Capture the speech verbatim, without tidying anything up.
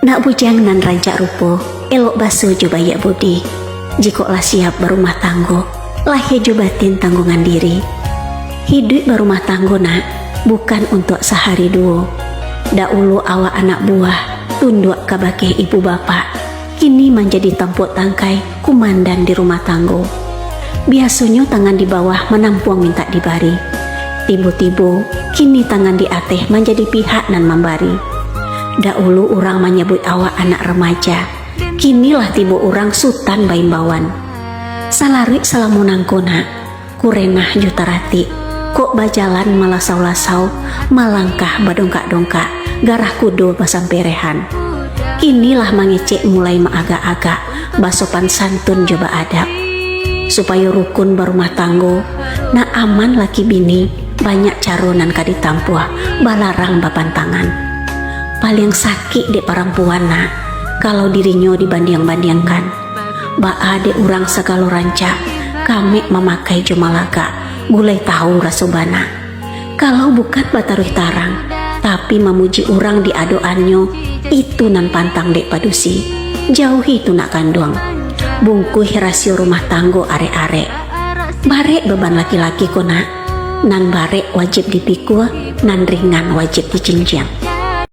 Nak bujang nan rancak rupo, elok baso jo baiak budi. Jikok lah siap barumah tanggo, lahia jo batin tangguangan diri. Hiduik barumah tanggo, nak, bukan untuak sahari duo. Daulu awak anak buah, tunduak kabakeh ibu bapak, kini manjadi tampuak tangkai kumandan di rumah tanggo. Biasonyo tangan di bawah manampuang mintak dibari. Tibo-tibo, kini tangan di ateh manjadi pihak nan mambari. Daulu urang manyabuik awak anak remaja, kinilah tibo urang sutan baimbauan. Salaruik salamo nangko, nak, kurenah jo taratik, kok bajalan malasau-lasau, malangkah badongkak-dongkak, garah kudo basamperehan. Kinilah mangecek mulai maagak-agak, basopan santun jo baadab. Supayo rukun barumah tanggo, nak aman laki bini, banyak caro nan ka ditampuah, balarang bapantangan. Paliang sakik dek parampuan, nak, kalau dirinyo dibandiang-bandiangkan. Baa dek urang sagalo rancak, kamek mamakai jo malagak, gulai tahu raso bana. Kalau bukan bataruih tarang, tapi mamuji urang di adok-annyo, itu nan pantang dek padusi. Jauhi tu nak kanduang. Bungkuih rasio rumah tanggo arek-arek. Barek beban laki-laki ko, nak. Nan barek wajib dipikua, nan ringan wajib dijinjiang.